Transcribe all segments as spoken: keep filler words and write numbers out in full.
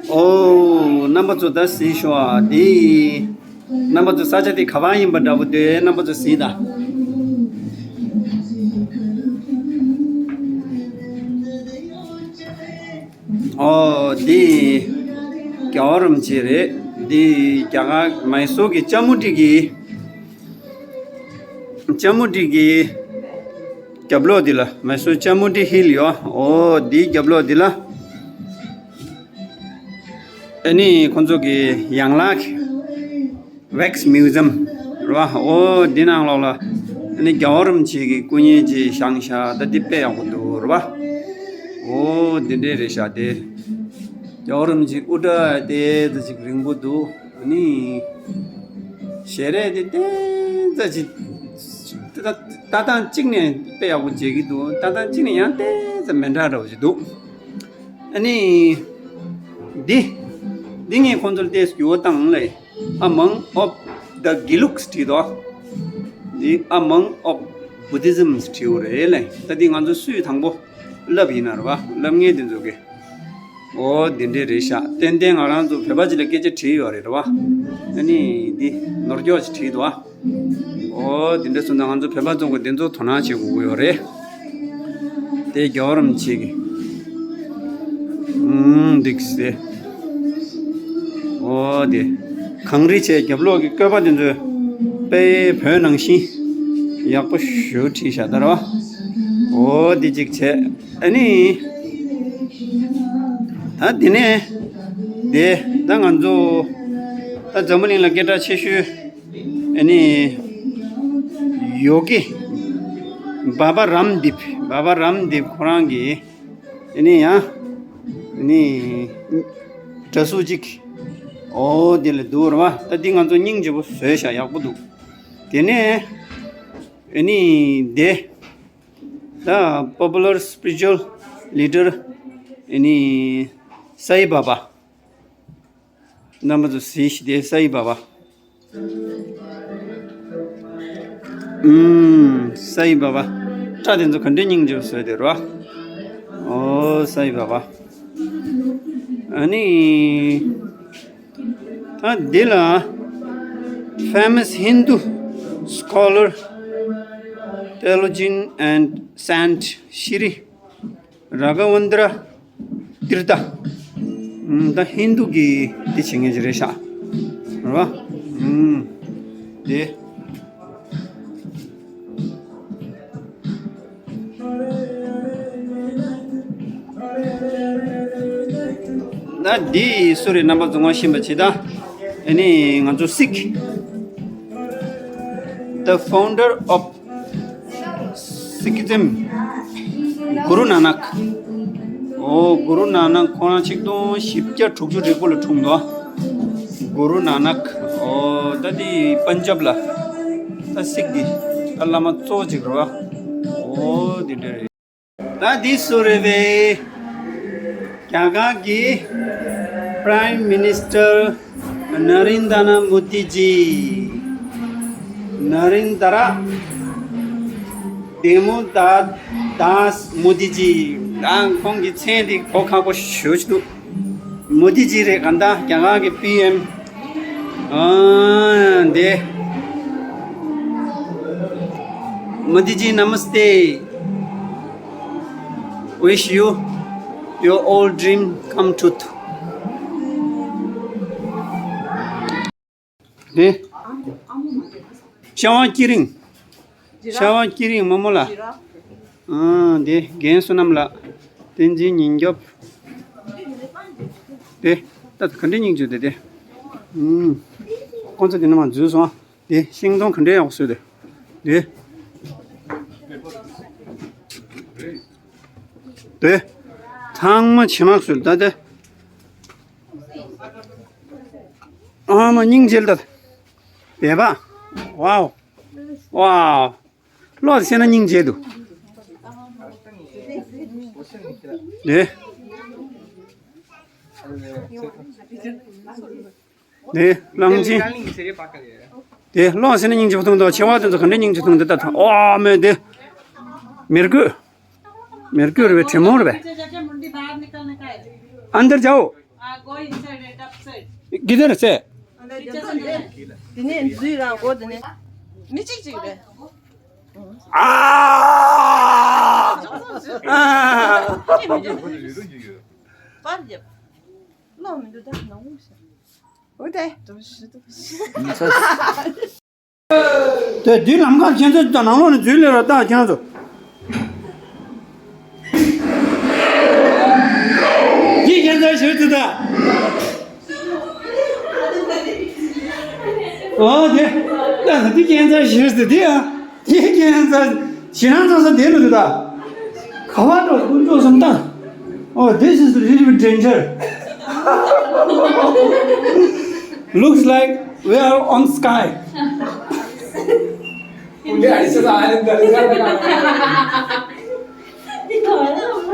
ཨོ། རྣམ་པ་ཚོ་ད་གཟིགས་ཤོག་ཨ། འདི་རྣམ་པ་ཚོ་ས་ཆ་དེ་ག་པར་ཡིན་པ་འདྲ་པོ་དེ་རྣམ་པ་ཚོ་གཟིགས་དང་། ཨོ། འདི་རྒྱལ་བ་རིན་པོ་ཆེ་རེད། འདི་རྒྱ་གར་མའི་སོར་གྱི་ལྕམ་མོ་ཊི་གི། ལྕམ་མོ་ཊི་གི་རྒྱབ་ལོགས་འདི་ལ། མའི་སོར་ལྕམ་མོ་ཊི་ཧིལ་ཡོད། ཨོ། འདིའི་རྒྱབ་ལོགས་འདི་ལ། ཨ་ནི་ཁོང་ཚོ་གི་ཡན་ལག་ཝེག་སི་མིའུ་ཛི་ཡམ་རེད་བ། ཨོ། འདི་ནང་ལོགས་ལ་ཨ་ནི་རྒྱལ་བ་རིན་པོ་ཆེ་གི་སྐུ་བརྙན་ཅིག་བཞེངས་ཤག་ད་འདི་དཔེ་ཡག་པོ་འདུག་རེད་བ། ཨོ། འདི་འདྲས་རེད་ཤག་དེ་རྒྱལ་བ་རིན་པོ་ཆེ་དབུ་སྐྲ་དེ་ཙམ་ཅིག་རིང་པོ་འདུག་ཨ་ནི་ཞལ་རས་དེ་ཏོག་ཙམ་ཅིག་ལྟ་སྟངས་གཅིག་ནས་དཔེ་ཡག་པོ་མཇལ་གྱི་འདུག་ལྟ་སྟངས་གཅིག་ནས་ཡང་ཏོག་ཙམ་མི་འདྲ་འདྲ་པོ་ཅིག་འདུག་ཨ་ནི་འདི། འདི་ངས་ཁོང་ཚོར་ཏོག་ཙམ་འགྱུར་བ་བཏང་ལེ། Among of the Gelug བྲིས་འདུག་འདི་Among of Buddhism བྲིས་པ་རེད་ལེ། ད་འདི་ང་ཚོ་སུས་དང་པོ་བསླབ་ཡིན་ན་རེད་བ། བསླབ་མཁན་དེ་ཚོ་གིས། ཨོ། འདི་འདྲས་རེད་ཤག་ཏན་ཏན་ང་རང་ཚོ་བོད་པ་ཅིག་ལ་སྐད་ཆ་དྲིས་ཡོད་རེད་རེད་བ། ཨ་ནི་འདི་ནོར་སྐྱོག་ཅིག་བྲིས་འདུག་ཨ། ཨོ། འདི་འདྲ་སོང་ཙང་ང་ཚོ་བོད་པ་ཚོ་གི་འདི་ཚོ་དོ་སྣང་བྱེད་དགོས་ཀྱི་ཡོད་རེད། དེ་རྒྱལ་བ་རིན་པོ་ཆེ་གི། ཨུམ། འདི་གི་སེ། ཨོ། དེ་གངས་རི་ཆེ་རྒྱབ་ལོགས་ཀྱི་བཀོད་པ་དེ་ཚོ་དཔེ་བོད་ནང་བཞིན་ཡག་པོ་ཞེ་པོ་བྲིས་ཤག་ད་རེད་བ། ཨོ། དེ་གཅིག་བྱས། ཨ་ནི་ད་དེ་ནས་དེ་ད་ང་ཚོ་ད་འཛམ་བུ་གླིང་ལ་སྐད་གྲགས་ཆེ་ཤོས། ཨ་ནི་ཡོ་གི་བྷ་བྷ་རམ་དིབ། བྷ་བྷ་རམ་དིབ་ཁོ་རང་གི་ཨ་ནི་ཡང་ཨ་ནི་འདྲ་གཟུགས་གཅིག་ཨོ་དེ་ལ་འདུག་རེད་བ། ད་འདི་ང་ཚོ་སྙིང་རྗེ་པོ་བཟོས་ཤག་ཡག་པོ་འདུག་དེ་ནས་ཨ་ནི་དེ་ད་པོ་པུ་ལར་སི་པི་རི་ཅུ་ཨལ་ལི་ཌར་ཨ་ནི་སའི་བྷ་བྷ། རྣམ་པ་ཚོ་གཟིགས་ཤིག་དེ་སའི་བྷ་བྷ། ཨུམ། སའི་བྷ་བྷ། སྐྲ་དེ་ཚོ་ག་འདྲའི་སྙིང་རྗེ་པོ་བཟོས་དེ་རོ། ཨོ་སའི་བྷ་བྷ། ཨ་ནི་ད་འདི་ལ་famous Hindu scholar, theologian and saint Shri Raghavendra Tirtha། ཨུམ། ད་ཧིན་དུ་གི་འདི་བྱེད་མཁན་ཅིག་རེད་ཤག་རེད་བ། ཨུམ། དེ། ད་འདི་སུ་རེད་རྣམ་པ་ཚོ་ངོ་ཤེས་པ་བྱེད་ད། ཨ་ནི་ང་ཚོ་Sikh, the founder of Sikhism, གུ་རུ་ནཱ་ནག། ཨོ་གུ་རུ་ནཱ་ནག་ཁོང་རང་ཆིག་སྟོང་བཞི་བརྒྱ་དྲུག་ཅུ་རེ་དགུ་ལ་འཁྲུངས་འདུག་གུ་རུ་ནཱ་ནག། ཨོ་ད་འདི་པན་ཇབ་ལ་ད་སིག་གི་ད་བླ་མ་གཙོ་བོ་ཅིག་རེད་བ། ཨོ་འདི་འདྲ་རེད། ད་འདི་སུ་རེད་པས། རྒྱ་གར་གྱི་Prime Minister Narendra Modi ji, Narendra Damodar Das Modi ji། ད་ཁོང་གི་མཚན་དེ་གོ་ཁག་པོ་ཞེ་པོ་ཅིག་འདུག་མོ་དི་ཇི་རེད། གང་ལྟར་རྒྱ་གར་གྱི་པི་ཨེམ། ཨ་འདི། Modi ji, namaste. Wish you your all dream come truth. དེ། ཤ་བ་སྐྱིད་རིང་། ཤ་བ་སྐྱིད་རིང་མ་མོ་ལ། ཨ་དེ་རྒན་བསོད་ནམས་ལགས། བསྟན་འཛིན་ཉིན་རྒྱབ། དེ། ད་ག་འདྲའི་སྙིང་རྗེ་དེ་དེ། ཨུམ། ཁོང་ཚོ་དེ་ནས་མར་འཛུལ་སོང་། དེ་ཤིང་སྡོང་ག་འདྲའི་ཡག་པོ་བཟོས་དེ། དེ། དེ། ཚང་མ་བྱེ་མ་བཟོས་ད་དེ། ཨ་མ་སྙིང་རྗེ་ལ་ད། བེ་བ། ཝའོ། ཝའོ། ལོག་ཟེར་ན་སྙིང་རྗེ་འདུག་ནེ། ནེ་གླང་ཆེན། དེ་ལོག་ཟེར་ན་སྙིང་རྗེ་པོ་མཐོང་འདུག་མཆེ་བ་དེ་ཚོ་ག་འདྲ་སྙིང་རྗེ་མཐོང་འདུག་ད་ད། ཨོ་མེ་དེ། མི་རྒོད། མི་རྒོད་རེད་པས། དྲེད་མོང་རེད་པས། अंदर जाओ। हाँ, go inside, right upside। किधर से? अंदर जाओ। དེ་ནས་འཛུལ་ར་སྒོ་དེ་ནས། མི་གཅིག་གཅིག་རེད། ཨ། ཨ། པར་རྒྱབ། ལོག་མི་འདུག་ད་ནང་ངོ་ཤེས། འོ་དེ། དེ་དུས་ལམ་ཁ་ཁྱེད་ཚོ་དང་ནང་ལོགས་ནས་འཛུལ་ལེ་ར་ད་ཁྱེད་ཚོ། འདི་ཁྱེད་ཚོ་ཞུ་ཚོད་ད། ཨོ་དེ། ད་འདི་ཁྱེད་ཚོ་ཞུ་ཚོད་དེ་ཨ། དེ་ཁྱེད་ཚོ་ཞེ་སྣང་ཚ་ས་དེ་ལོ་དེ་ད། ག་བ་འགྲོ་ཀུན་སྤྱོད་སམ་ད། Oh, this is a little bit danger. Looks like we are on sky.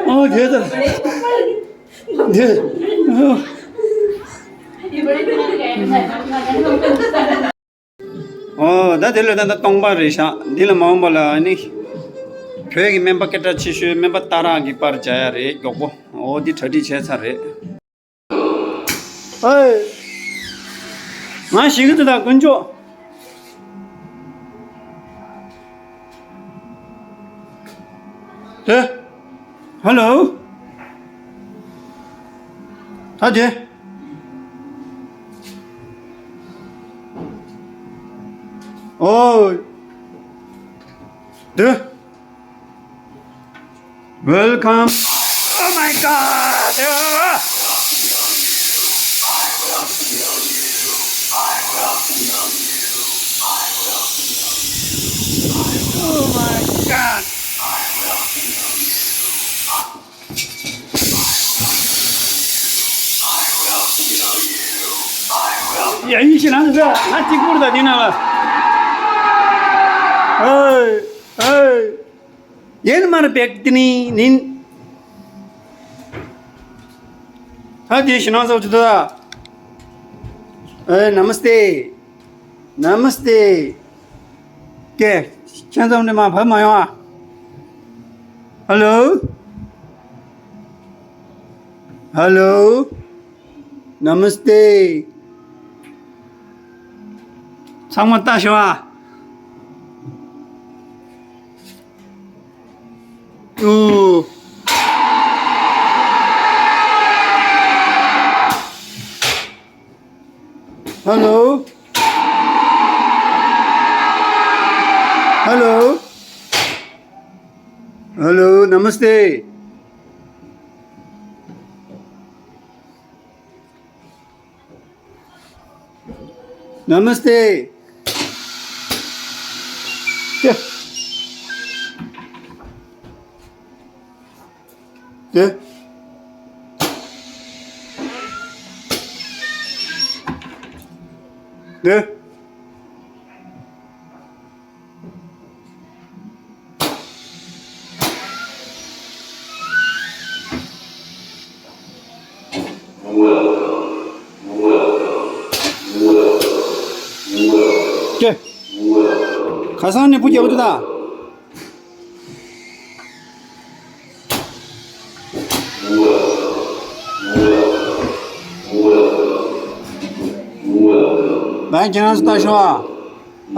Oh, yes. Yes. Oh. ཨོ། ད་དེ་ལས་ད་ལྟ་སྟོང་པ་རེད་ཤག་འདི་ལ་མ་འོངས་པ་ལ་ཨ་ནི། བོད་ཀྱི་སྨན་པ་སྐད་གྲགས་ཆེ་ཤོས་སྨན་པ་སྟག་རག་གི་པར་བྱ་ཡ་རེད་མགྱོགས་པོ། ཨོ་འདི་གྲ་སྒྲིག་བྱས་ཚར་རེད། ཨོ། ང་ཞིག་གི་ད་དཀོན་མཆོག་དེ། ཧ་ལོ། ད་དེ། ཨོ། དེ། Welcome. Oh my God. Oh my God. ཡ་ཡིན་ཞེ་ན་ང་གཅིག་པུར་ད་དེ་ན་ལ། ཨེ་ཨེ། ཡེན་མར་པེག་ཏི་ནི་ནིན། ཧ་དེ་ཞེ་ན་ཚོ་ཅི་ད། ཨེ་ནམ་སྟེ། ནམ་སྟེ། ཀེ། ཁྱེད་ཚོ་ནི་མ་ཕབ་མ་ཡོང་ཨ། ཧ་ལོ། ཧ་ལོ། ནམ་སྟེ། ཚང་མ་ལྟ་ཤོག་ཨ། ཨོ། ཧ་ལོ། ཧ་ལོ། ཧ་ལོ། ནམ་སྟེ། ནམ་སྟེ། ཀྱེ། དེ། དེ། ཀྱེ། ཁ་སང་ནས་བུ་རྒྱག་གི་འདུག་ད། ལའི་ཁྱེད་རང་ཚོ་ལྟ་ཤོག་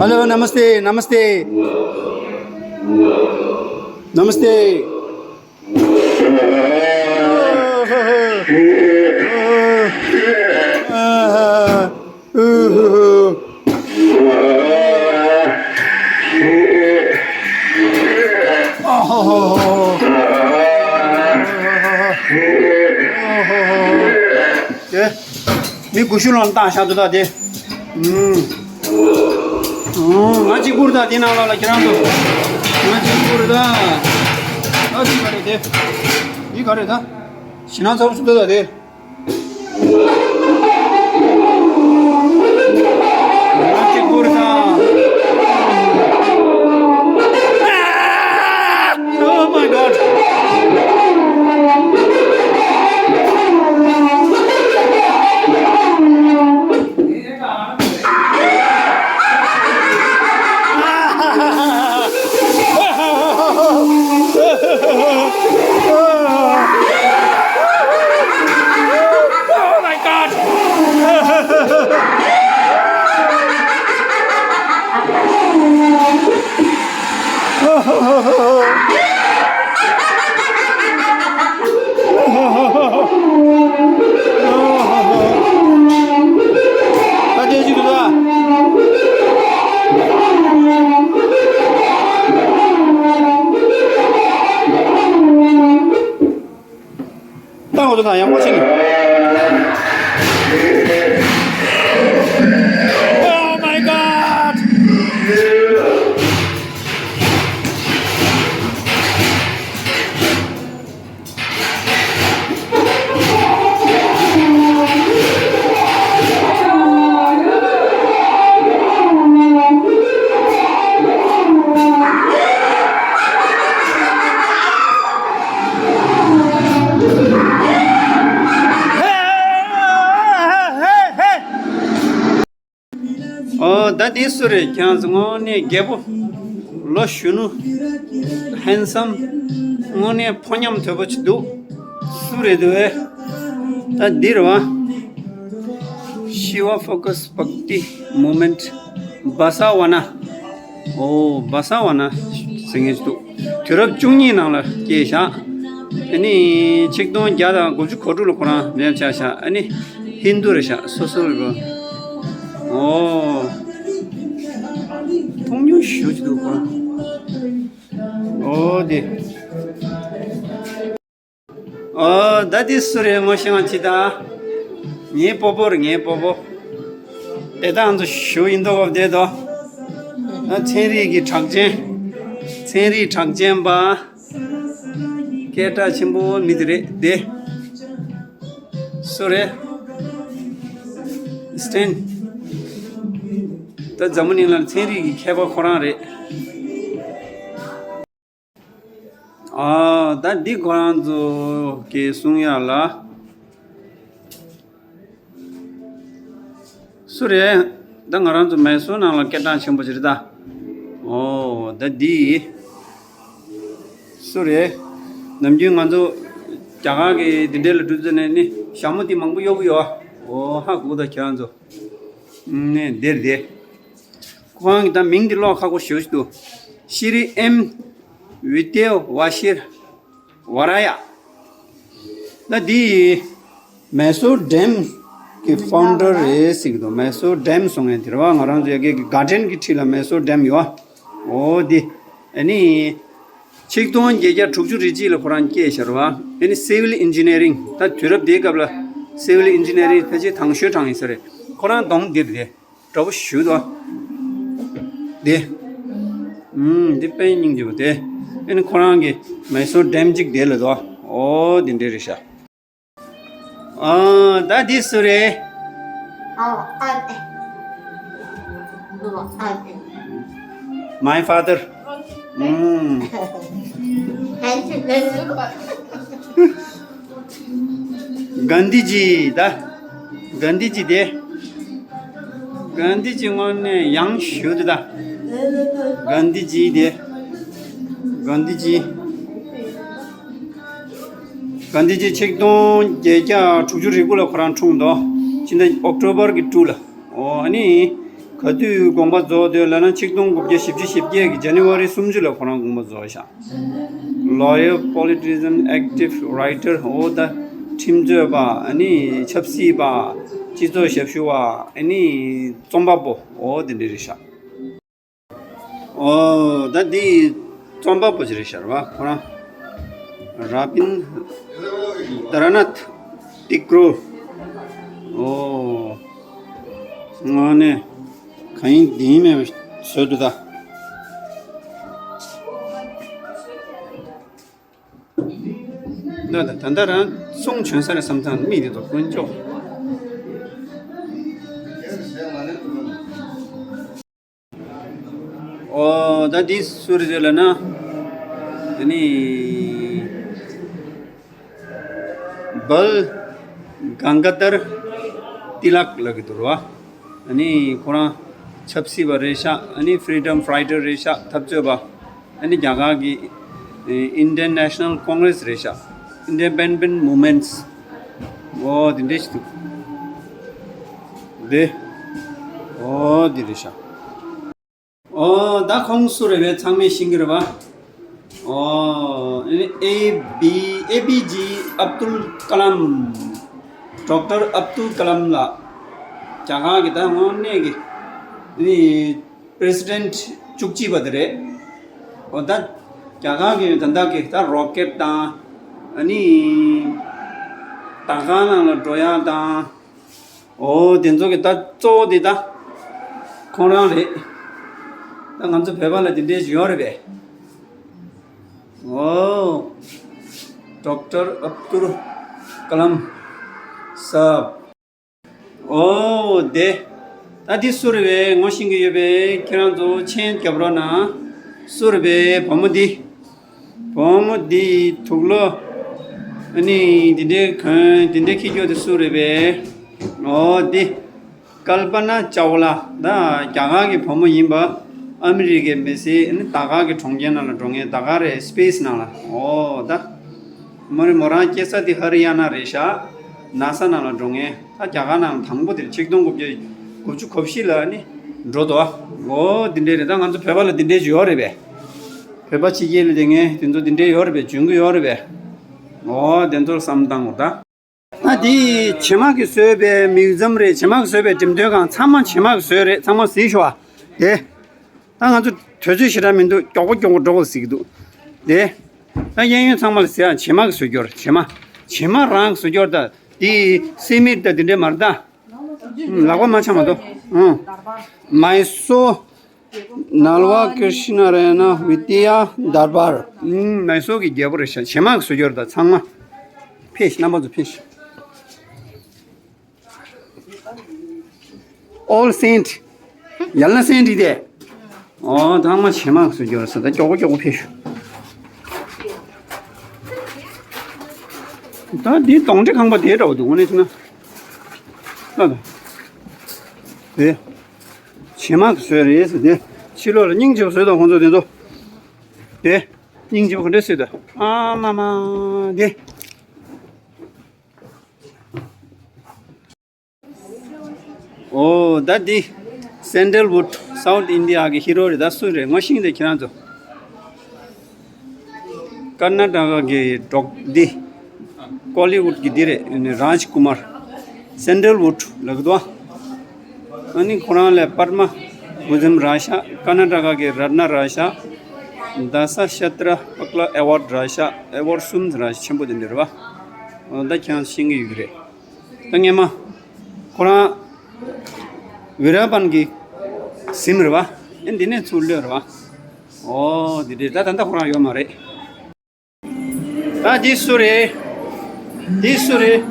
ཨ། ཧ་ལོ། ནམ་སྟེ། ནམ་སྟེ། ནམ་སྟེ། དེ། མི་དགུ་བཅུ་ལོན་བཏང་བཞག་འདུག་ད་དེ། ཨུམ། ཨུམ། ང་གཅིག་པུར་ད་དེ་ནང་ལོགས་ལ་ཁྱེད་རང་ཚོ། ང་གཅིག་པུར་ད། ཨ་ཙི་ག་རེད་དེ། འདི་ག་རེད་ད། ཞེ་ན་ཚ་པོ་ཞིག་འདུག་ད་དེ། ང་གཅིག་པུར་ད། Oh my God. དང་ཡང་མ་ཕྱིན། Oh my God! ཨོ་ད་དེ་སུ་རེད། ཁྱེད་རང་ཚོ་དངོས་གནས་རྒད་པོ། ལོ་གཞོན་ནུ། ཧན་སམ། དངོས་གནས་ཕོ་ཉམས་དོད་པོ་ཅིག་འདུག་སུ་རེད་འདུག་ཨེ། ད་འདི་རེད་བ། ཤི་བ་ཕོ་ཀ་སི་བྷག་ཏི་མུ་མེན་ཊི། བ་ས་ཝ་ན། ཨོ་བ་ས་ཝ་ན་ཟེར་མཁན་ཅིག་འདུག་དུས་རབས་བཅུ་གཉིས་ནང་ལ་སྐྱེས་བཞག་ཨ་ནི་ཆིག་སྟོང་བརྒྱ་དང་དགུ་བཅུ་གོ་དྲུག་ལ་ཁོ་རང་མེད་པ་ཆགས་བཞག་ཨ་ནི་ཧིན་དུ་རེད་བཞག་སོ་སོ་རེད་པ། ཨོ། མཐོང་མྱོང་ཞེ་པོ་ཅིག་འདུག་ཁོ་རང་། ཨོ་དེ། ཨོ་ད་དེ་སུ་རེད། ངོ་ཤེས་པ་ཅིག་ད། ངའི་སྤོ་བོ་རེད། ངའི་སྤོ་བོ། དེ་དག་ཚོ་ཞུ་ཡིན་མདོག་བསྡད་དོ། ཨ་ཚན་རིག་གི་གྲགས་ཅན། ཚན་རིག་གྲགས་ཅན་པ། སྐད་གྲགས་ཆེན་པོ་མི་དེ་རེད་དེ། སུ་རེད། སི་ཊེན། ད་འཛམ་བུ་གླིང་ལ་ཚན་རིག་གི་མཁས་པ་ཁོ་རང་རེད། ཨ་ད་འདི་ཁོ་རང་ཚོ་གིས་གསུང་ཡག་ལ། སུ་རེད། ད་ང་རང་ཚོ་མེ་སོར་ནང་ལ་སྐད་གྲགས་ཆེན་པོ་ཅིག་རེད་ད། ཨོ་ད་འདི་སུ་རེད། ནམ་རྒྱུན་ང་ཚོ་རྒྱ་གར་གྱི་འདི་འདྲ་ལ་འགྲོ་ཙ་ནས་ནི་ཞྭ་མོ་འདི་མང་པོ་གཡོག་གི་ཡོད། ཨོ་ཧ་གོ་ད་ཁྱེད་རང་ཚོ། ནས་འདིར་བསྡད། ཁོང་གི་ད་མིང་འདི་ཀློག་ཁག་པོ་ཞེ་པོ་ཞིག་འདུག་ཤི་རི་ཨེམ་ཝི་ཏེ་ཝ་ཤིར་ཝ་ར་ཡ། ད་འདི་མེ་སོར་ཌེམ་གི་ཕའུན་ཌར་རེད་ཟེར་གྱི་འདུག་མེ་སོར་ཌེམ་གསུང་མཁན་དེ་རེད་བ། ང་རང་ཚོ་ཡ་གི་གི་གར་ཌེན་གྱི་འཁྲིས་ལ་མེ་སོར་ཌེམ་ཡོད། འོ་འདི་ཨ་ནི་ཆིག་སྟོང་བརྒྱད་བརྒྱ་དྲུག་ཅུ་རེ་གཅིག་ལ་ཁོ་རང་སྐྱེས་ཤག་རེད་བ། ཨ་ནི་སི་ཝིལ་ཨིན་ཇི་ནི་ཡ་རིང་། ད་དུས་རབས་དེའི་སྐབས་ལ་སི་ཝིལ་ཨིན་ཇི་ནི་ཡ་རིང་ཕལ་ཆེར་དང་ཤོས་གྲས་ཡིན་ས་རེད། ཁོ་རང་གདོང་འདིར་བསྡད། འདྲ་པོ་ཞུ་དོ། འདི། ཨུམ། འདི་དཔེ་སྙིང་རྗེ་པོ་དེ། ཨ་ནི་ཁོ་རང་གི་མེ་སོར་ཌེམ་གཅིག་དེ་ལ་དོ། ཨོ་འདི་འདྲ་རེད་ཤག་ཨ་ད་འདི་སུ་རེད། ཨོ་ཨ་ཨེ། ཨོ་ཨ་ཨེ། My father. ཨུམ། ཧན་ཆི་ལེ་སུ། གྷན་དྷི་ཇི་ད། གྷན་དྷི་ཇི་དེ། གྷན་དྷི་ཇི་དངོས་གནས་ཡང་ཞུ་དེ་ད། གྷན་དྷི་ཇི་དེ། གྷན་དྷི་ཇི། གྷན་དྷི་ཇི་ཆིག་སྟོང་བརྒྱད་བརྒྱ་དྲུག་ཅུ་རེ་དགུ་ལ་ཁོ་རང་འཁྲུངས་འདུག་ཕྱི་ཟླ་ཨོག་ཊོ་བར་གྱི་དྲུག་ལ། ཨོ་ཨ་ནི། ག་དུས་དགོངས་པ་རྫོགས་འདུག་ལབ་ན་ཆིག་སྟོང་དགུ་བརྒྱ་བཞི་བཅུ་ཞེ་བརྒྱད་ཀྱི་ཇན་ནི་ཝ་རི་སུམ་ཅུ་ལ་ཁོ་རང་དགོངས་པ་རྫོགས་ཤག Lawyer, politician, active writer. འོ་ད་ཁྲིམས་རྩོད་པ། ཨ་ནི་ཆབ་སྲིད་པ། སྤྱི་ཚོགས་ཞབས་ཞུ་བ། ཨ་ནི་རྩོམ་པ་པོ། འོ་དེ་འདྲ་རེད་ཤག་ཨོ་ད་འདི་རྩོམ་པ་པོ་ཅིག་རེད་ཤག་རེད་བ། ཁོ་རང་ར་བིན་དྲ་ནཱཐ་ཏེ་གྲོ། ཨོ་དངོས་གནས་གང་ཡིན་འདི་ཡིན་མེད་པ་བཟོས་འདུག་ད། ད་ད་ད་ལྟ་རང་གསུང་བྱོན་ས་རེད་བསམ་ཙང་མིག་དེ་ཚོ་དཀོན་མཆོག་ཨོ་ད་འདི་སུ་རེད་ལབ་ན། ཨ་ནི་བལ་གང་ག་དར་ཏི་ལག་ལབ་ཀྱི་འདུག་རེད་བ། ཨ་ནི་ཁོ་རང་ཆབ་སྲིད་པ་རེད་ཤག་ཨ་ནི་ཕི་རི་ཌམ་ཕའི་ཊར་རེད་ཤག་འཐབ་རྩོད་པ། ཨ་ནི་རྒྱ་གར་གྱི་ཨིན་ཌི་ཡན་ནེ་ཤ་ནལ་ཀོང་གྷི་རེས་རེད་ཤག Independent Movements། ཨོ་དེ་འདྲ་ཞིག་འདུག་དེ། ཨོ་དེ་རེད་ཤག་ཨོ་ད་ཁོང་སུ་རེད་པས་ཚང་མས་ཤེས་ཀྱི་རེད་པ། ཨོ་ཨེ་བི་ཨེ་པི་ཇེ་ཨབ་དུལ་ཀ་ལམ། ཌོག་ཊར་ཨབ་དུལ་ཀ་ལམ་ལགས། རྒྱ་གར་གྱི་ད་དངོས་གནས་ཀྱི་ཨ་ནི་པི་རེ་སི་ཌེན་ཊི་བཅུ་གཅིག་པ་དེ་རེད། ཨོ་ད་རྒྱ་གར་གྱི་ད་ལྟ་གི་ད་རོ་ཀེཊ་དང་ཨ་ནི་ དར་དཀར་ནང་ལ་འགྲོ་ཡག་དང་། འོ་དེ་ཚོ་གི་ད་གཙོ་བོ་དེ་ད་ཁོང་རང་རེད། ད་ང་ཚོ་བོད་པ་ལ་དེ་འདྲའི་ཞིག་ཡོད་རེད་པས། འོ། ཌོག་ཊར་ཨབ་དུལ་ཀ་ལམ་སཱབ། འོ་དེ། ད་འདི་སུ་རེད་པས། ངོ་ཤེས་ཀྱི་ཡོད་པས་ཁྱེད་རང་ཚོ་མཆན་རྒྱབ་རོགས་གནང་། སུ་རེད་པས། བུ་མོ་འདི། བུ་མོ་འདི་དུག་ལོག་ཨ་ནི་འདི་འདྲའི་གོན་འདི་འདྲའི་འཁྱེར་རྒྱུ་དེ་སུ་རེད་པས། འོ་འདི། ཀལ་པ་ན་ཅའོ་ལ། ད་རྒྱ་གར་གྱི་བུ་མོ་ཡིན་པ། ཨ་མི་རི་ཀའི་མི་སེར་ཨ་ནི་ད་ག་གི་གྲོང་ཁྱེར་ནང་ལ་འགྲོ་མཁན། ད་ག་རེད། སི་པེ་སི་ནང་ལ། འོ་ད། མོ་རེ་མོ་རང་སྐྱེས་ས་དེ་ཧ་རི་ཡ་ན་རེད་ཤག་ན་ས་ནང་ལ་འགྲོ་མཁན། ད་རྒྱ་གར་ནང་ལ་དང་པོ་དེ་ཆིག་སྟོང་དགུ་བརྒྱ་དགུ་བཅུ་གོ་བཞི་ལ་ཨ་ནི་འགྲོ་འདུག་འོ་འདི་འདྲས་རེད། ད་ང་ཚོ་བོད་པ་ལ་འདི་འདྲས་ཅིག་ཡོད་རེད་པས། བོད་པ་ཕྱི་རྒྱལ་ལ་བསྡད་མཁན་དེ་ཚོ་འདི་འདྲས་ཡོད་རེད་པས། འཇོན་གྱི་ཡོད་རེད་པས། འོ་དེ་ཚོར་བསམ་བཏང་དགོས་ད། ཨ་དེ་བྱེ་མ་གིས་བཟོས་པའི་མིའུ་ཛམ་རེད། བྱེ་མ་གིས་བཟོས་པའི་འགྲེམས་སྟོན་ཁང་ཚང་མ་བྱེ་མ་གིས་བཟོས་རེད། ཚང་མ་གཟིགས་ཤོག་ཨ། དེ། ད་ང་ཚོ་དུས་ཚོད་ཞེ་དྲག་མི་འདུག་མགྱོགས་པོ་མགྱོགས་པོ་འགྲོ་དགོས་ཟེར་གྱི་འདུག་དེ། ད་གཡས་གཡོན་ཚང་མ་ལ་ཟེར་ཡ། བྱེ་མ་གིས་བཟོས་ཀྱི་ཡོད་རེད། བྱེ་མ། བྱེ་མ་རང་གིས་བཟོས་ཀྱི་ཡོད་རེད། ད་དེ་སི་མིད་ད་དེ་འདྲས་མ་རེད་ད། ལག་པ་མ་འཆང་མ་གཏོགས། ཨང་། མའི་སོར། ནལ་བ་ཀྲི་ཤི་ན་ར་ཡ་ན་བི་དི་ཡ་དར་བར། ཨང་། མའི་སོར་གྱི་རྒྱལ་པོ་རེད་ཤག་བྱེ་མ་གིས་བཟོས་ཀྱི་ཡོད་རེད་ད་ཚང་མ། ཕེབས་ཤིག་རྣམ་པ་ཚོ་ཕེབས་ཤིག All Saint། ཡ་ལ་སེན་ཊི་དེ། ཨོ་ཚང་མ་བྱེ་མ་གིས་བཟོས་ཀྱི་ཡོད་རེད་ཟེར། ད་མགྱོགས་པོ་མགྱོགས་པོ་ཕེབས་ཤོག་ད་འདི་གདོན་འདྲེ་ཁང་པ་དེ་འདྲ་བོ་འདུག་དངོས་གནས་བྱས་ན། ལ་ད། དེ། བྱེ་མ་གིས་བཟོས་རེད་ཟེར། དེ་ཕྱི་ལོགས་ལ་སྙིང་རྗེ་པོ་བཟོས་འདུག་ཁོང་ཚོ་དེ་ཚོ། དེ། སྙིང་རྗེ་པོ་ག་འདྲ་བཟོས་འདུག་ཨ་མ་མ། དེ། ཨོ་ད་འདི་སན་ཌལ་ཝུཌ། སའུཐ་ཨིན་ཌི་ཡ་གི་ཧི་རོ་རེད། ད་སུ་རེད་ངོ་ཤེས་ཀྱི་འདུག་ཁྱེད་རང་ཚོ། ཀར་ན་ཊ་ཀ་གི་འབྲོག་འདི། ཀོ་ལི་ཝུཌ་གི་འདི་རེད། རཱཇ་ཀུ་མར། སན་ཌལ་ཝུཌ་ལབ་ཀྱི་འདུག་ཨ་ནི་ཁོ་རང་ལ་པདྨ་བྷུ་ཛམ་རག་ཤག་ཀར་ན་ཊ་ཀ་གི་རཏྣ་རག་ཤག་དཱ་ས་ཤ་སྟྲ་པ་ཀ་ལ་ཨེ་ཝཱཌ་རག་ཤག་ཨེ་ཝཱཌ་གསུམ་རག་ཤག་ཆེན་པོ་དེ་འདྲ་རེད་པ། ཨོ་ད་ཁྱེད་རང་ཤེས་ཀྱི་ཡོད་ཀྱི་རེད། ད་སྔས་མ། ཁོ་རང་། བི་ར་པན་གྱི་གཟིམ་རེད་པ། ཨེ་འདི་ནས་ཚུར་གློད་རེད་པ། ཨོ་འདི་འདྲས། ད་ད་ལྟ་ཁོ་རང་ཡོད་མ་རེད། ད་འདི་སུ་རེད། འདི་སུ་རེད།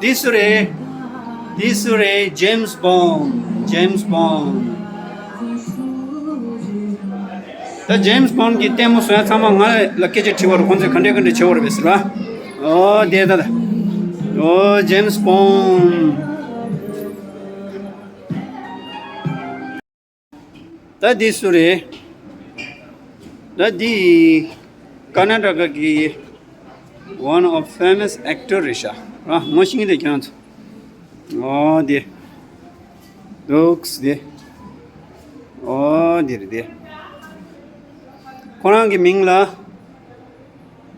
འདི་སུ་རེད། འདི་སུ་རེད། ཇེམ་སི་བོན། ཇེམ་སི་བོན། ད་ཇེམ་སི་བོན་གྱི་ལྟད་མོ་བཟོ་ཡ་ཚང་མ་ང་ལ་སྐད་ཆ་དྲི་བ་རུ་ཁོང་ཚོས་ག་འདྲས་ག་འདྲས་བྱེད་པ་རེད་པས་ཟེར་བ། ཨོ་དེ་ད་ད། ཨོ་ཇེམ་སི་བོན། ད་འདི་སུ་རེད། ད་འདི་ཀར་ན་ཊ་ཀ་གི་one of famous actor རེད་ཤག་ར་ངོ་ཤེས་ཀྱི་འདུག་ཁྱེད་རང་ཚོ། ཨོ་དེ། ལུགས་དེ། ཨོ་དེ་རེད་དེ། ཁོ་རང་གི་མིང་ལ་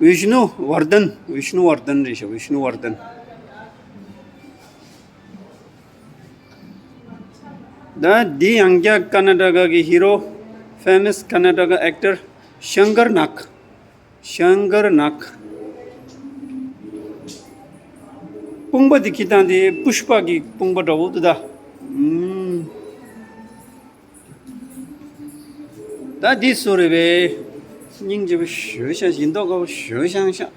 ཝིཤ་ནུ་ཝར་དན། ཝིཤ་ནུ་ཝར་དན་རེད་ཤག་ཝིཤ་ནུ་ཝར་དན། ད་འདི་ཡང་བསྐྱར་ཀར་ན་ཊ་ཀ་གི་ཧི་རོ། famous Karnataka actor ཤང་ཀར་ནག་ཤང་ཀར་ནག་དཔུང་པ་འདི་འཁྱེར་སྟངས་དེ་པུཤ་པ་གི་དཔུང་པ་འདྲ་བོ་འདུག་ད། ཨུམ། ད་འདི་སུ་རེད་པས། སྙིང་རྗེ་པོ་ཞེ་པོ་ཅིག་ཡིན་མདོག་ཁ་པོ་ཞེ་པོ་ཅིག་ཤག་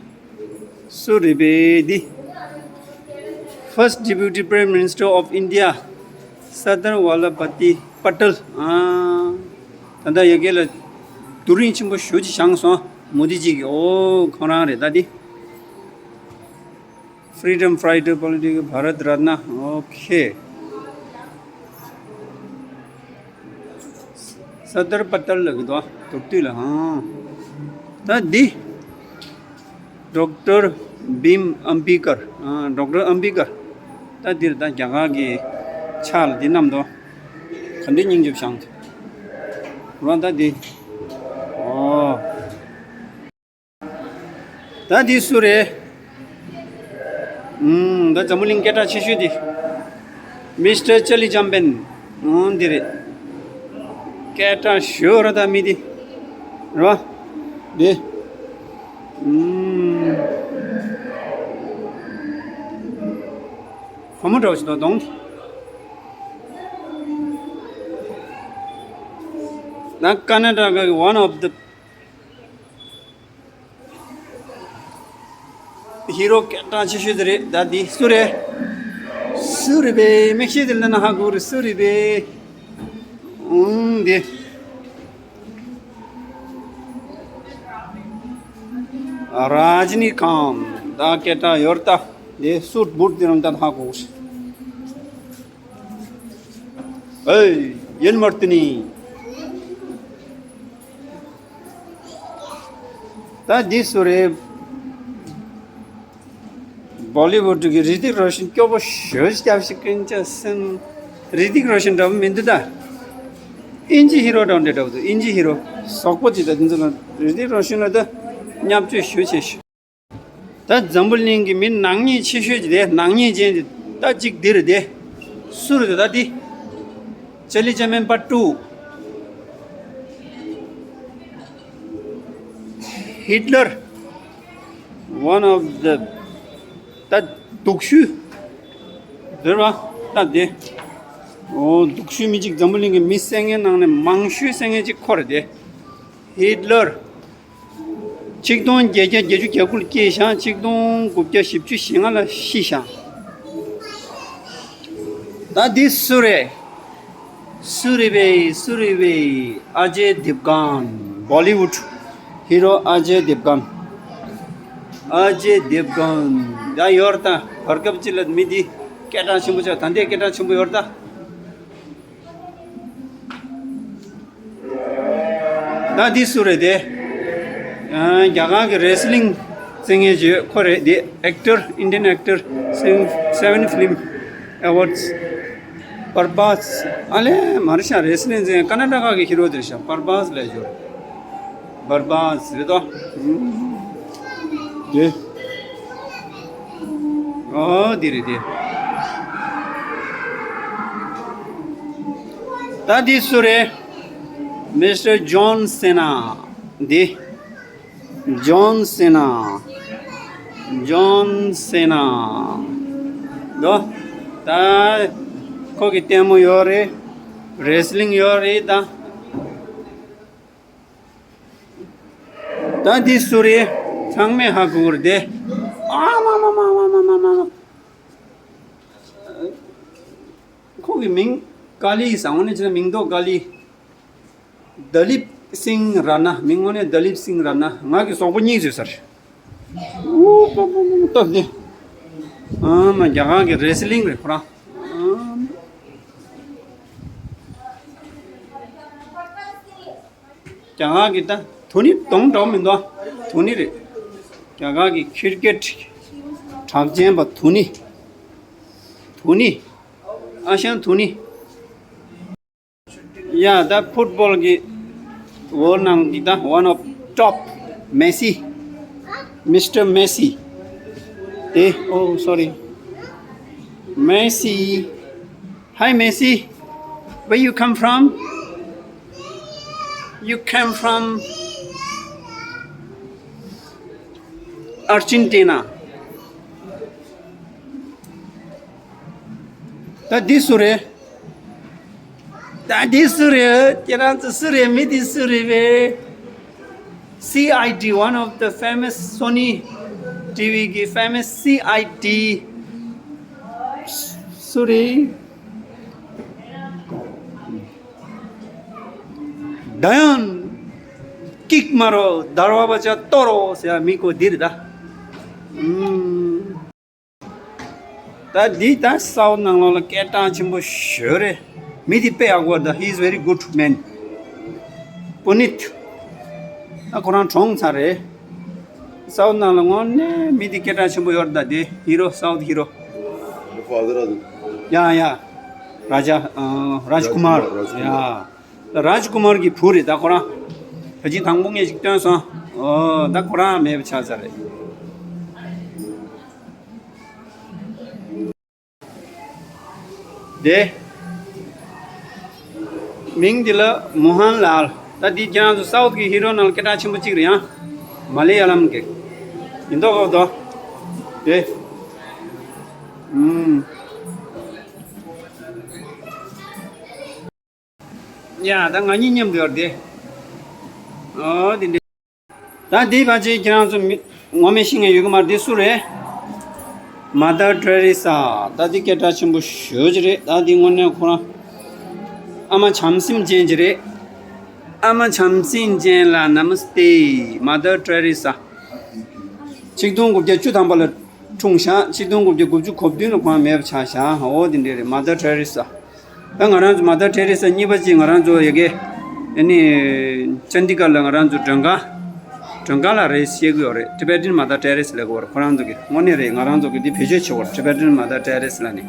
སུ་རེད་པས་འདི། First Deputy Prime Minister of India Sardar Vallabhbhai Patel། ཨ། ད་ལྟ་ཡ་གི་ལ་རྡོ་རིང་ཆེན་པོ་ཞེ་པོ་ཅིག་བཞེངས་སོང་མོ་དི་ཇི་གིས། ཨོ་ཁོ་རང་རེད་ད་འདི། Freedom fighter, political, Bharat Ratna. Okay. Sardar Patel ལབ་ཀྱི་འདུག་ཨ། མདོར་བསྡུས་ལ། ཨང་། ད་འདི། Doctor Bhim Ambedkar། ཨ། Doctor Ambedkar། ད་འདིར་ད་རྒྱ་གར་གྱི་ཕྱག་ལ་འདི་བསྣམས་འདུག་ག་འདྲའི་སྙིང་རྗེ་པོ་བཞེངས་འདུག་རང་ད་འདི། ཨོ། ད་འདི་སུ་རེད། ཨུམ། ད་འཛམ་བུ་གླིང་སྐད་གྲགས་ཆེ་ཤོས་འདི། མི་སི་ཊར་ཅར་ལི་ཅམ་པན། ཨུམ། འདི་རེད། སྐད་གྲགས་ཞེ་པོ་རེད་ད་མི་འདི། རེད་པ། འདི། ཨུམ། བུ་མོ་འདྲ་བོ་ཞིག་འདུག་གདོང་། ད་ཀ་ན་ཊ་ཀ་གི་one of the ཧི་རོ་སྐད་གྲགས་ཆེ་ཤོས་དེ་རེད། ད་འདི་སུ་རེད། སུ་རེད་པས། མིག་ཤེལ་དེ་ལ་ན་ཧ་གོ་རེད། སུ་རེད་པས། ཨུང་། འདི་ར་ཇི་ནི་ཀཱན་ད་སྐད་གྲགས་ཡོད་རེད། ད་འདི་སུཊ་བུཊ་དེ་རང་ད་ཧ་གོ་རེད། ཨེ། ཡན་མར་ཏི་ནི། ད་འདི་སུ་རེད། བོ་ལི་ཝུཌ་གི་རི་ཏིག་རོ་ཤན་སྐྱོ་པོ་ཞེ་པོ་སྐྱབས་ཤིག་ཀུན་ཅག་སེམས། རི་ཏིག་རོ་ཤན་འདྲ་པོ་མི་འདུག་ད། ཨིན་ཇི་ཧི་རོ་འདྲ་པོ་འདྲ་པོ་འདུག་ཨིན་ཇི་ཧི་རོ་ཟོག་པོ་ཅིག་ད་འདི་ཚོ་ལ་རི་ཏིག་རོ་ཤན་ལ་ད་བརྙས་བཅོས་ཞེ་པོ་བྱས་ཤག་ད་འཛམ་བུ་གླིང་གི་མི་ནག་ཉེས་ཆེ་ཤོས་ཅིག་དེ་ནག་ཉེས་ཅན་ཅིག་ད་གཅིག་འདི་རེད་དེ། སུ་རེད་དེ་ད་འདི། ཅར་ལི་ཅེབ་ལིན་པར་ཊུ། ཧིཊ་ལར། One of the ད་སྡུག་ཤོས། རེད་པ། ད་དེ། ཨོ། སྡུག་ཤོས་མི་གཅིག་འཛམ་བུ་གླིང་གི་མི་བསད་མཁན་ནང་ནས་མང་ཤོས་བསད་མཁན་གཅིག་ཁོ་རེད་དེ། ཧིཊ་ལར། ཆིག་སྟོང་བརྒྱད་བརྒྱ་བརྒྱད་ཅུ་གྱ་དགུ་ལ་སྐྱེས་ཤག་ཆིག་སྟོང་དགུ་བརྒྱ་བཞི་བཅུ་ཞེ་ལྔ་ལ་ཤི་ཤག་ད་འདི་སུ་རེད། སུ་རེད་པས། སུ་རེད་པས། ཨ་ཇེ་དིབ་གན། བོ་ལི་ཝུཌ་ཧི་རོ་ཨ་ཇེ་དིབ་གན། ཨ་ཇེ་དིབ་གན། ད་ཡོད་རེད་ད། བར་སྐབས་ཅིག་ལ་མི་འདི་སྐད་གྲགས་ཆེན་པོ་ཆགས། ད་འདི་སྐད་གྲགས་ཆེན་པོ་ཡོད་རེད་ད། ད་འདི་སུ་རེད་དེ། ཨ། རྒྱ་གར་གྱི་རེ་སི་ལིང་རྩེད་མཁན་ཅིག་ཡོད། ཁོ་རེད་དེ། ཨེག་ཊར། Indian actor, seven, seven film awards. པར་བཱས། ཨ་ལེ། མ་རེད་ཤག་རེ་སི་ལིང་རྩེད་མཁན་ཀ་ན་ཊ་ཀ་གི་ཧི་རོ་དེ་རེད་ཤག་པར་བཱས་ལབ་ཡོད་རེད། པར་བཱས་རེད་དོ། དེ། ཨོ། འདི་རེད་དེ། ད་འདི་སུ་རེད། མིས་ཊར་ཇོན་སེ་ན། འདི། ཇོན་སེ་ན། ཇོན་སེ་ན། དོ། ད་ཁོ་གི་ལྟད་མོ་ཡོད་རེད། རེ་སི་ལིང་ཡོད་རེད་ད། ད་འདི་སུ་རེད། ཚང་མས་ཧ་གོ་གི་རེད་དེ། ཨ་མ་མ་མ། ཁོ་གི་མིང་ཀ་ལི་ཟེར། འོ་ན་ཅི་ན་མིང་འདོགས་ཀ་ལི། དཱ་ལིབ་སིང་ར་ན། མིང་དངོས་གནས་དཱ་ལིབ་སིང་ར་ན། ང་གི་གཟུགས་པོ་གཉིས་བཟོས་ཚར། ཨུ་པ་པ་པ་པ། སྟབས་བདེ། ཨ་མ། རྒྱ་གར་གྱི་རེ་སི་ལིང་རེད་ཁོ་རང་། ཨ་མ། རྒྱ་གར་གྱི་ད་དུ་ནི་གདོང་འདྲ་པོ་མི་འདུག་དུ་ནི་རེད། རྒྱ་གར་གྱི་ཁིར་ཀེཊ་གྲགས་ཅན་པ་དུ་ནི། དུ་ནི། ཨ་ཞང་དུ་ནི། ཡ། ད་ཕུཊ་བོལ་གྱི་ཝོ་ནང་གི་ད་one of top Messi, Mister Messi. ཨེ། Oh, sorry. Messi. Hi, Messi. Where you come from? You come from Argentina. ད་འདི་སུ་རེད། ད་འདི་སུ་རེད། ཁྱེད་རང་ཚོ་སུ་རེད། མི་འདི་སུ་རེད་པས། C I D, one of the famous Sony T V གི་famous C I D. སུ་རེད། ཌ་ཡན་ཀིག་མ་རོ་དར་བ་བ་ཅ་ཏོ་རོ་ཟེར་བ་མི་ཁོ་འདི་རེད་ད། ཨུམ། ད་འདི་ད་སའུཐ་ནང་ལོགས་ལ་སྐད་གྲགས་ཆེན་པོ་ཞེ་པོ་རེད། མི་འདི་དཔེ་ཡག་པོ་རེད་ད། He is very good man. པུ་ནིད། ད་ཁོ་རང་གྲོངས་ཚར་རེད། སའུཐ་ནང་ལ་དངོས་གནས་མི་འདི་སྐད་གྲགས་ཆེན་པོ་ཡོད་རེད་ད། དེ་ཧི་རོ། སའུཐ་ཧི་རོ། ཡ་ཡ། རཱ་ཇ། ཨ། རཱཇ་ཀུ་མར། རཱཇ་ཀུ་མར། ཡ། རཱཇ་ཀུ་མར་གྱི་བུ་རེད་ད་ཁོ་རང་། ད་ཅི་དང་པོ་ངས་ཅིག་སྟོན་སོང་། ཨོ། ད་ཁོ་རང་མེད་པ་ཆགས་ཚར་རེད། དེ། མིང་འདི་ལ་མོ་ཧན་ལཱལ། ད་འདི་ཁྱེད་རང་ཚོ་སའུཐ་གི་ཧི་རོ་ནང་ལ་སྐད་གྲགས་ཆེན་པོ་གཅིག་རེད་ཡ། མ་ལེ་ཡ་ལམ་གི། ཡིན་མདོག་ཁ་པོ་འདུག་དེ། ཨུམ། ཡ་ད་ང་གཉིས་མཉམ་དུ་ཡོད་དེ། ཨོ་དེ་འདྲ། ད་འདི་ཕལ་ཆེར་ཁྱེད་རང་ཚོ་མི་ངོ་མས་ཤེས་མཁན་ཡོད་ཀྱི་མ་རེད། འདི་སུ་རེད། མ་དར་ཏྲེ་རི་ས། ད་འདི་སྐད་གྲགས་ཆེན་པོ་ཞེ་པོ་ཅིག་རེད། ད་འདི་དངོས་གནས་ཁོ་རང་ཨ་མ་བྱམས་སེམས་ཅན་ཅིག་རེད། ཨ་མ་བྱམས་སེམས་ཅན་ལ་ན་མ་སྟེ། མ་དར་ཏྲེ་རི་ས། ཆིག་སྟོང་དགུ་བརྒྱ་བཅུ་ཐམ་པ་ལ་འཁྲུངས་ཤག་ཆིག་སྟོང་དགུ་བརྒྱ་དགུ་བཅུ་གོ་བདུན་ལ་ཁོ་རང་མེད་པ་ཆགས་ཤག་ཨོ་དེ་འདྲ་རེད། མ་དར་ཏྲེ་རི་ས། ད་ང་རང་ཚོ་མ་དར་ཏྲེ་རི་ས་གཉིས་པ་ཅིག་ང་རང་ཚོ་ཡ་གི་ཨ་ནི་ཅན་ཌི་གར་ལ་ང་རང་ཚོ་མགྲོན་ཁང་མགྲོན་ཁང་ལ་རེད་བཤད་ཀྱི་ཡོད་རེད། Tibetan Mother Terrace ལབ་ཀྱི་ཡོད་རེད། ཁོ་རང་ཚོ་གི་དངོས་གནས་རེད། ང་རང་ཚོ་གི་འདི་བེད་སྤྱོད་བྱེད་དགོས་རེད། Tibetan Mother Terrace ལབ་ནས།